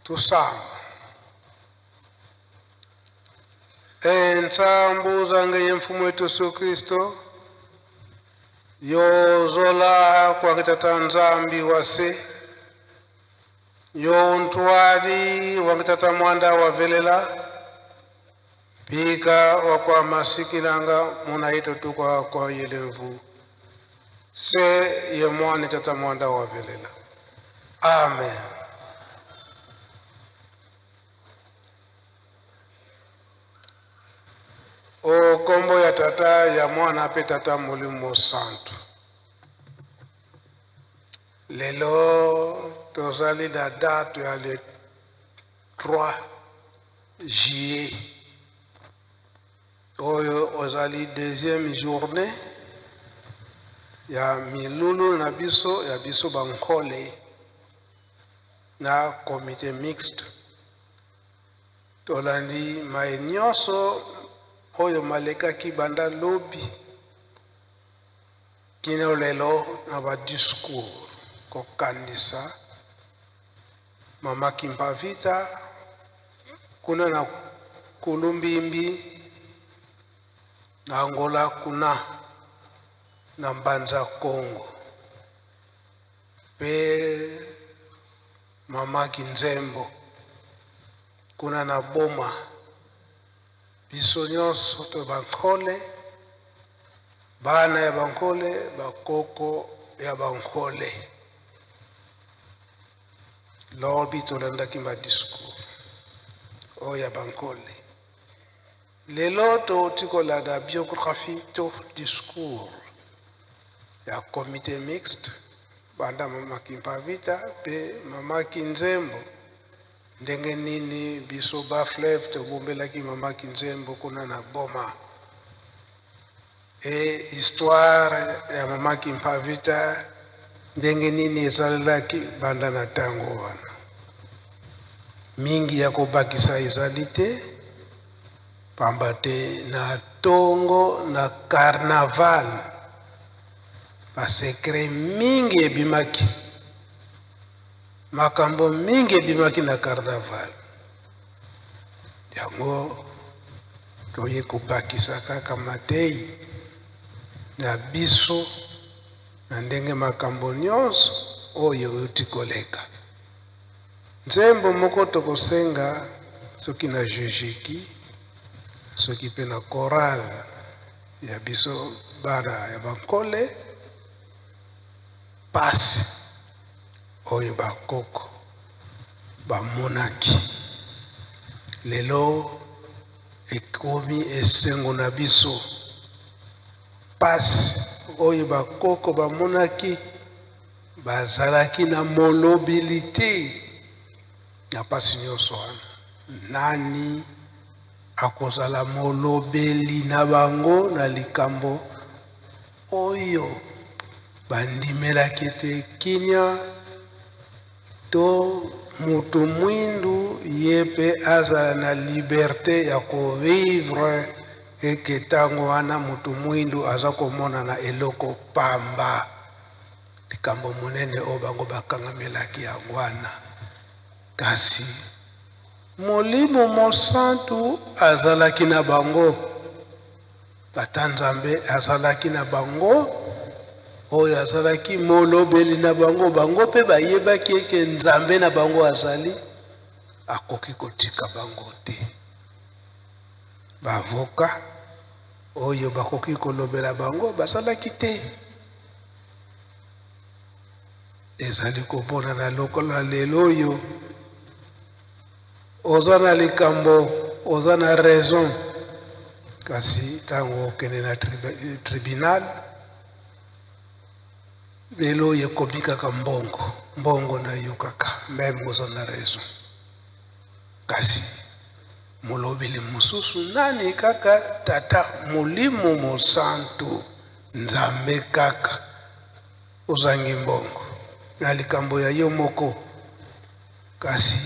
Tusamba. Entsambu zange ye mfumu wetu Yesu Kristo yozola kwangitata Nzambi wase yontwali wangitata mwanda wavelela pika wakwa masikilanga muna ito tukwa kwa yelemvu se ye mwana tata mwanda wavelela. Amen. O kombo ya tata ya mwana pe tata molimo santu. Lelo tozali na date ya le 3 juillet oyo ozali deuxième journée ya milulu na biso ya biso bankole na comité mixte. Tolandi maye nyonso oyo malekaki banda lobi kino lelo na ba discours kokanisa mama Kimpavita kuna na Kulumbimbi na Angola kuna na Mbanza Congo pe mama Kinzembo kuna na Boma. Biso nyonso to bankole, bana ya bankole, bakoko ya bankole. Lobi tolandaki ba discours oyo ya bankole. Lelo touti kolanda biographie to discours ya comité mixte banda mama Kimpavita pe mama Kinzembo. Ndenge nini biso ba fleuve tobombelaki mama Kinzembo kuna na Boma. E histoire ya mama Kimpavita ndenge nini ezalelaki banda na tango wana. Mingi ya kobakisa ezali te, pamba te na tongo na carnaval ba secret mingi ebimaki. Makambo mingi ebimaki na carnaval. Yango toye kobakisa kaka matei na biso na ndenge makambo nyonso oyo euti koleka. Nzembo moko tokosenga soki na jejeki soki pe na chorale ya biso bana ya bankole, pasi oyo bakoko bamonaki lelo ekomi esengo na biso. Pasi oyo bakoko bamonaki bazalaki na molobeli te na pasi nyonso wana. Nani akozala molobeli na bango na likambo oyo bandimelaki ete kimia to mutu mwindu ye pe azala na liberte ya kovivre eke ntango wana mutu mwindu aza komonana eloko pamba. Likambo monene oyo bango bakangamelaki yango wana. Kasi Molimo Mosantu azalaki na bango, Tata Nzambe azalaki na bango, oyo azalaki molobeli na bango. Bango mpe bayebaki eke Nzambe na bango azali, akoki kotika bango te. Bavoka oyo bakoki kolobela bango bazalaki te. Ezali komonana lokola lelo oyo oza na likambo, oza na raison, kasi ntango okende na tribunal lelo oyo ekomi kaka mbongo, mbongo na yo kaka, meme oza na raison, kasi molobeli mosusu nani kaka Tata Molimo Mosantu, Nzambe kaka. Ozangi mbongo na likambo ya yo moko, kasi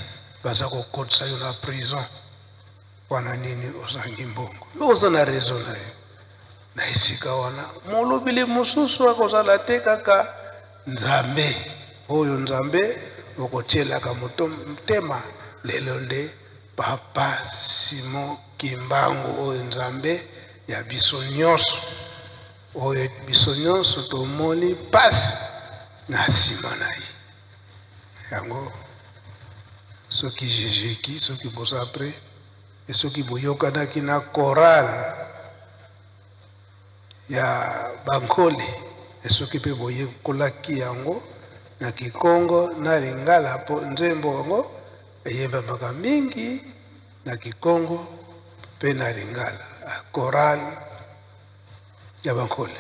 baza kokotisa yo na prison wana nini? Ozangi mbongo, me oza na raison na yo. Na esika wana molobeli mosusu akozala te, kaka Nzambe oyo Nzambe okotielaka motema. Lelo nde Papa Simon Kimbangu oyo Nzambe ya biso nyonso, oyo biso nyonso tomoni pasi na nsima na ye. Yango soki jejeki, soki boza pre, e soki boyokanaki na chorale ya Bankole, e soki mpe boyekolaki yango na Kikongo na Lingala, mpo nzembo yango eyembamaka mingi na Kikongo mpe na Lingala, chorale ya Bankole.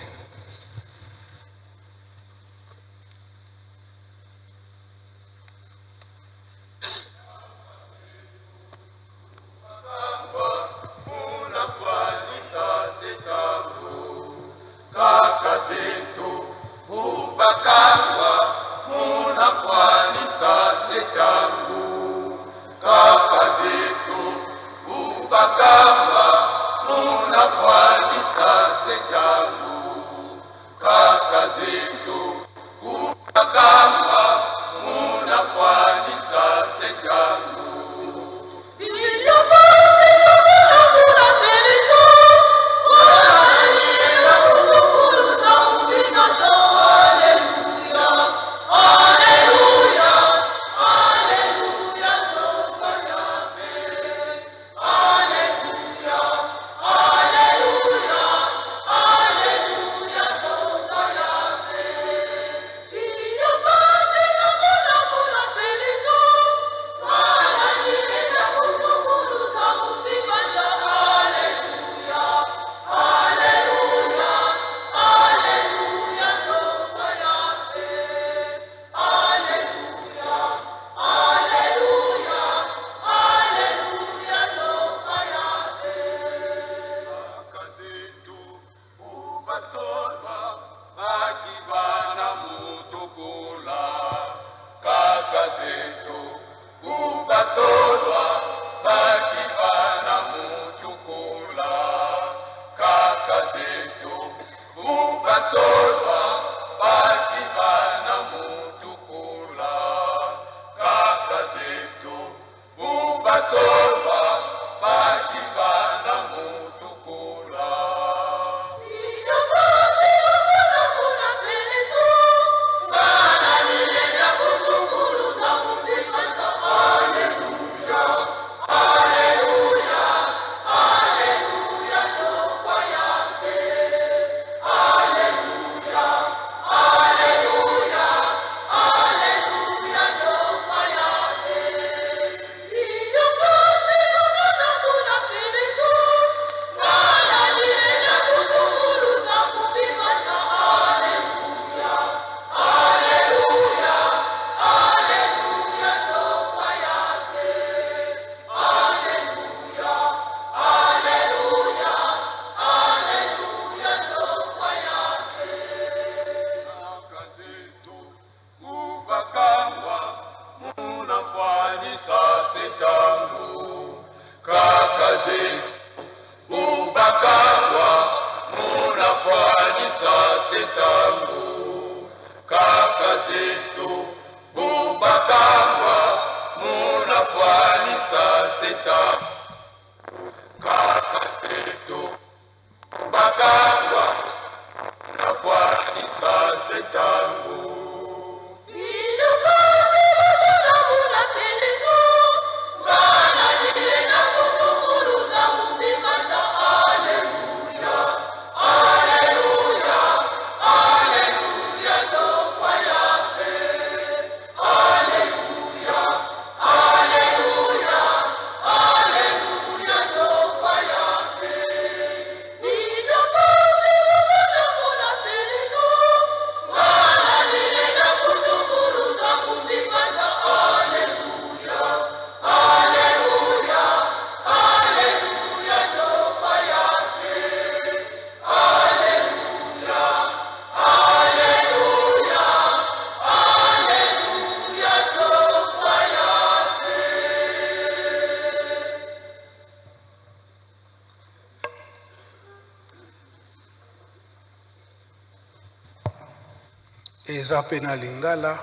Eza mpe na Lingala,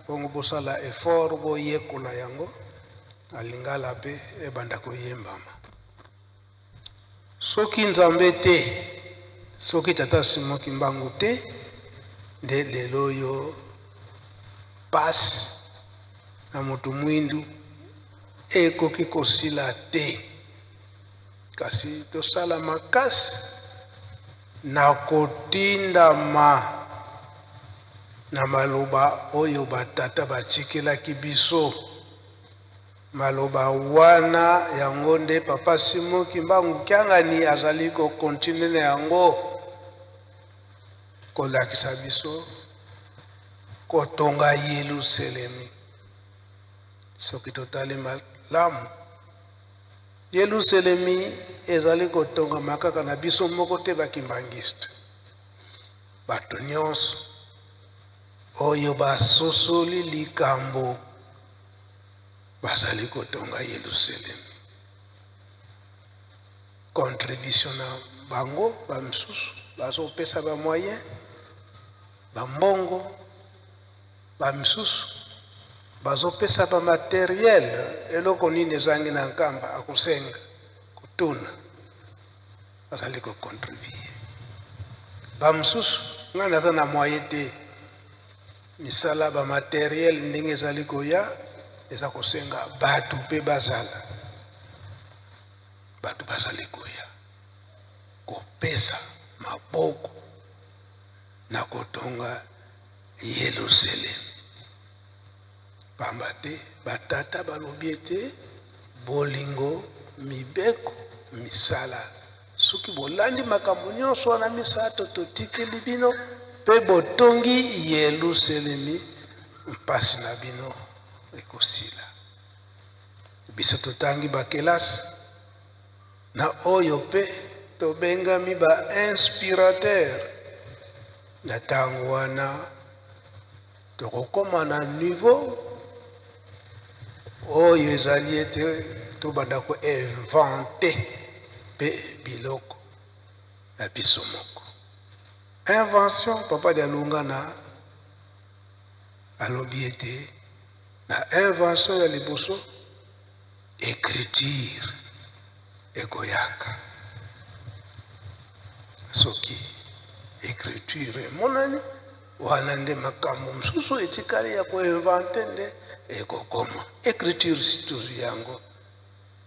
bongo bosala effort boyekola yango. Na lingala mpe ebanda koyembama. Soki Nzambe te, soki Tata Simon Kimbangu te, nde lelo oyo pasi na moto mwindu ekoki kosila te. Kasi tosala makasi na kotindama na maloba oyo batata batikelaki biso. Maloba wana yango nde Papa Simon Kimbangu Kiangani azali ko continuer na yango kolakisa biso kotonga Yelusalemi. Soki totali malamu, Yelusalemi ezali kotongama kaka na biso moko te ba Kimbanguiste. Bato nyonso oyo basosoli likambo bazali kotonga Yelusalemi. Contribution na bango, bamisusu bazopesa ba moyen, ba mbongo, bamisusu bazopesa ba materiel. Eloko nini ezangi na Nkamba, akosenga kotuna, bazali kocontribue. Bamosusu, ngai naza na moyen te, misala ba materiel ndenge ezali koya eza kosenga bato mpe bazala, bato bazali koya kopesa maboko na kotonga Yelusalemi. Pamba te batata balobi ete bolingo, mibeko, misala. Soki bolandi makambo nyonso wana misato totikeli bino mpe botongi Yelusalemi, mpasi na bino ekosila. Biso totangi bakelasi na oyo mpe tobengami ba inspirateur. Na ntango wana tokokoma na niveau oyo ezali ete tobanda koinvente mpe biloko na biso moko. Invention, Papa Dialungana alobi ete na invention ya liboso écriture ekoyaka. Soki écriture emonani, wana nde makambo mosusu etikali ya koinvente nde ekokoma. Écriture si tozwi yango,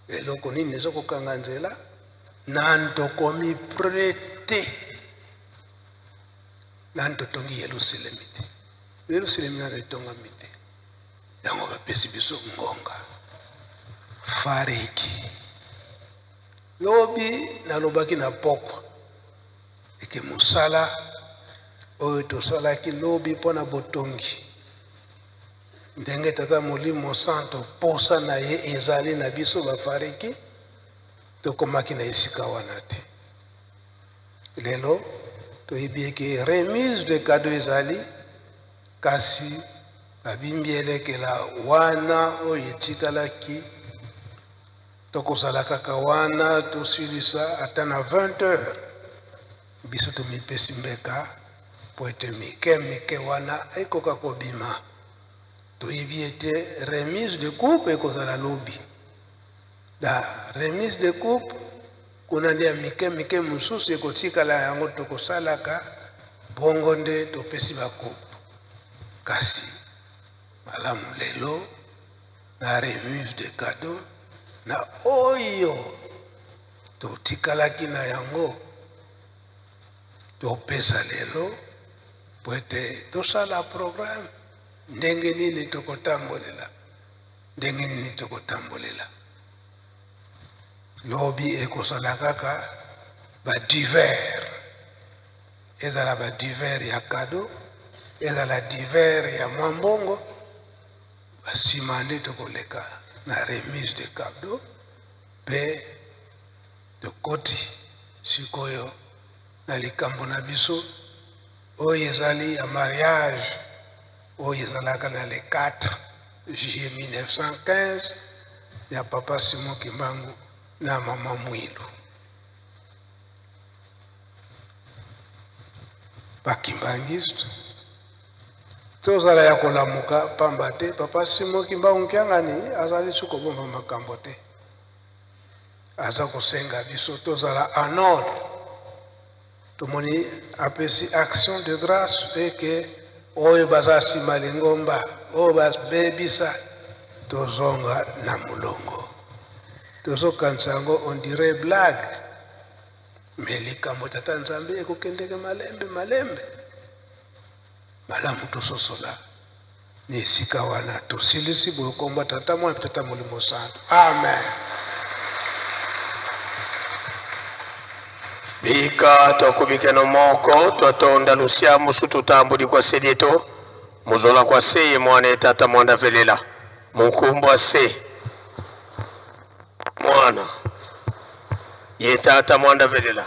eloko nini ezokokanga nzela? Nani tokomi prete, nani totongi Yelusalemi te, Yelusalemi nano etongami te, yango bapesi biso ngonga fariki. Lobi nalobaki na pokwa eke mosala oyo tosalaki lobi mpo na botongi, ndenge Tata Molimo Santo posa na ye ezali na biso bafariki, tokomaki na esika wana te. Lelo toyebi eke remise de cadeau ezali, kasi babimbi elekela wana oyo etikalaki, tokozala kaka wana tosilisa ata na 20 heures. Biso tomipesi mbeka po ete mike mike wana ekoka kobima. Toyebi ete remise de coupe ekozala lobi. Da remise de coupe kuna nde ya mike mike mosusu ekotikala, yango tokosalaka bongo nde topesi ba coupe. Kasi malamu lelo na remise de cadeau na oyo totikalaki na yango topesa lelo po ete tosala programme ndenge nini tokotambolela, ndenge nini tokotambolela. Lobi ekozala kaka ba divers, ezala ba divers ya cadeau, ezala divers ya mwa mbongo, basima nde tokoleka na remise de cadeau mpe tokoti sikoyo na likambo na biso oyo ezali ya mariage oyo ezalaka na le 4 juillet 1915 ya Papa Simon Kimbangu na Mama Mwilu. Ba Kimbanguiste, Tozala ya kolamuka pamba te papa Simon Kimbangu Kiangani azali su kobomba makambo te. Aza kosenga biso tozala en ordre. Tomoni apesi action de grâce eke oyo baza nsima lingomba oyo babebisa tozonga na molongo. Tozokanisa yango on dirait blague, mais likambo tata Nzambe ekokendeke malembe malembe. Malamu tososola na esika wana tosilisi boye komba Tata Mwana mpe Tata Molimo Santu. Amen. Bika twakubikeno moko twatonda lusia musu tutambudi kwa selieto muzola kwa seye mwana etata mwanda velela munkumbwa se mwana ye tata mwanda velela.